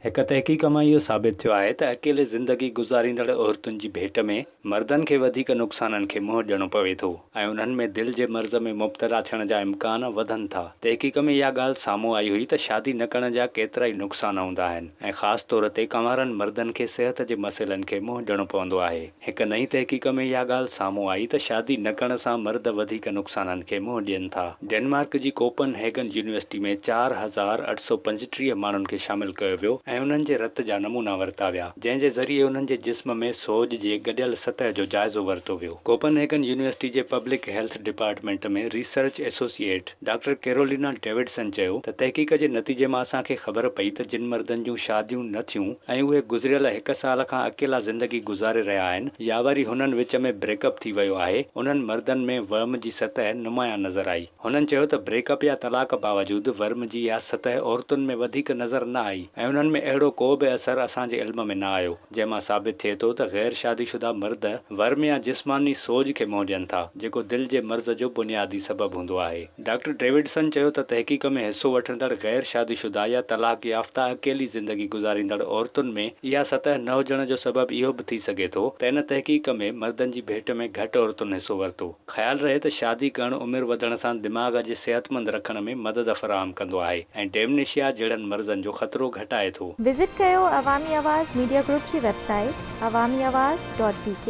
هڪ تحقيق مان اهو ثابت ٿيو آهي ته اڪيلي زندگي گذاريندڙ عورتن جي ڀيٽ ۾ مردن کي وڌيڪ نقصانن کي منهن ڏيڻو پوي ٿو ۽ انهن ۾ دل جي مرض ۾ مبتلا ٿيڻ جا امڪان وڌن ٿا. تحقيق ۾ اها ڳالهه سامهون آئي هئي ته شادي نه ڪرڻ جا ڪيترائي نقصان هوندا آهن ۽ خاص طور تي ڪنوارن مردن کي صحت جي مسئلن کي منهن ڏيڻو پوندو آهي. هڪ نئين تحقيق ۾ اها ڳالهه سامهون آئي ته شادي نه ڪرڻ سان مرد وڌيڪ نقصانن کي منهن ڏين ٿا. ڊينمارڪ جي ڪوپن هيگن يونيورسٽي ۾ 4835 ماڻهن کي شامل ڪيو ويو ۽ انهن جي رت جا نمونا ورتا ويا، جنهن جي ذريعي انهن جي جسم ۾ سوڄ جي گڏيل سطح جو جائزو ورتو ويو. ڪوپن هيگن يونيورسٽي جي public health department ۾ research associate doctor Carolina Davidsen چيو ته تحقيق جي نتيجي مان اسان کي خبر پئي ته جن مردن جون شاديون نه ٿيون ۽ اهي گذريل هڪ سال کان اڪيلا زندگي گذاري رهيا آهن يا وري هنن وچ ۾ بريڪ اپ ٿي ويو آهي انهن مردن ۾ ورم جي سطح نمايان نظر آئي. هنن چيو ته بريڪ اپ يا طلاق باوجود ورم جي اها سطح عورتن ۾ وڌيڪ نظر نه آئي ۽ انهن ۾ اهڙو ڪو به اثر اسان جي علم ۾ نه آيو. جنهن مان ثابت ٿئي ٿو ته غير شادي شده مرد ورم يا جسماني سوڄ کي منهن ڏين ٿا، جيڪو دل جي مرض جو بنيادي سبب هوندو آهي. ڊاڪٽر ڊيوڊسن چيو ته تحقيق ۾ حصو وٺندڙ غير شادي شده يا طلاق يافته اڪيلي زندگي گذاريندڙ عورتن ۾ اها سطح نه هجڻ جو سبب اهو به ٿي سگهي ٿو ته ان تحقيق ۾ مردن جي ڀيٽ ۾ گهٽ عورتن حصو ورتو. خيال رهي ته شادي ڪرڻ عمر وڌڻ سان دماغ جي صحتمند رکڻ ۾ مدد فراهم ڪندو آهي ۽ ڊيمنيشيا جهڙن مرضن جو خطرو گهٽائي ٿو. وزٽ ڪيو عوامي آواز ميڊيا گروپ جي website Awami Awaz dot B K.